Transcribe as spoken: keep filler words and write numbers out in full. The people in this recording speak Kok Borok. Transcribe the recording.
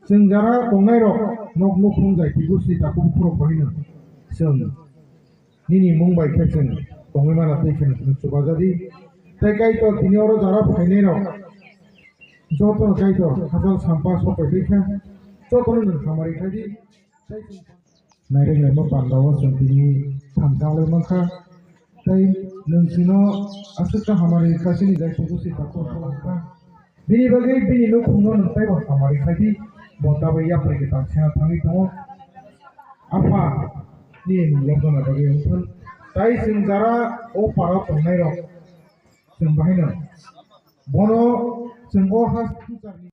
Chwng jara tongnairok nok nukhung jai twi busi takhuk khorok bahino chwng nini mung bai khe chwng tongwi mana tei kheno chwng chubajadi. Tei Kaitor tini oro jara phainairok jotono Kaitor hachal sampa sopai twi kha, jotono nwng hamari khaidi. Tei chwng nairek laima pandao chwng tini thamchang lai mankha. Tei nwng chwngno aswk ta hamari kha chini jai twi busi takhuk khorok kha. Bini bagwi bini nukhungno nwng taibo hamari khaidi, bo tabwi yapri kwtal sena thangwi tongo. Apha ni mung lokna bagwi wngthun. Tai chwng jara o parao tongnairok chwng bahino bono chwng o ha swngcharni